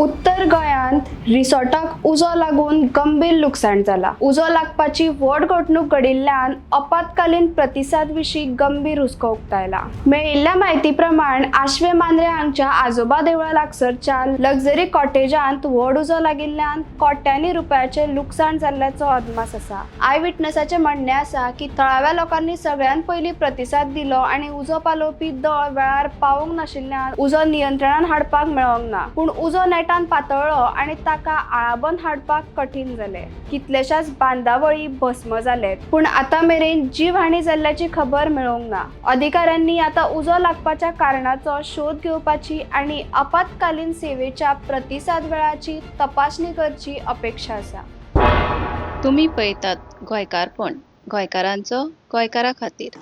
उत्तर गोंयांत रिसॉर्टाक उजो लागून गंभीर लुकसाण जाला. उजो लागपाची व्हड घडणूक घडिल्ल्यान आपत्कालीन प्रतिसाद विशीं गंभीर हुस्को उक्तायला. मेळिल्ल्या म्हायती प्रमाण आश्वे मांद्रे हांगच्या आजोबा देवळा लागसरच्या लक्झरी कॉटेजांत व्हड उजो लागिल्ल्यान कोट्यांनी रुपयाचें लुकसाण जाल्ल्याचो अदमास आसा. I विटनसाचें म्हणणें आसा की थळाव्या लोकांनी सगळ्यांत पयलीं प्रतिसाद दिलो आनी उजो पालोवपी दळ वेळार पावूंक नाशिल्ल्यान उजो नियंत्रणात हाडपाक मेळोंक ना. पूण उजो नेटान पातळ्ळो आनी ताका आळाबंद हाडपाक कठीण जालें. कितलेशाच बांदावळी भस्म जाले, पूण आतां मेरेन जीवहानी जाल्ल्याची खबर मेळोंक ना. अधिकाऱ्यांनी आतां उजो लागपाच्या कारणाचो शोध घेवपाची आनी आपत्कालीन सेवेच्या प्रतिसाद वेळाची तपासणी करची अपेक्षा आसा. तुमी पळयतात गोंयकारपण, गोंयकारांचो गोंयकारा खातीर.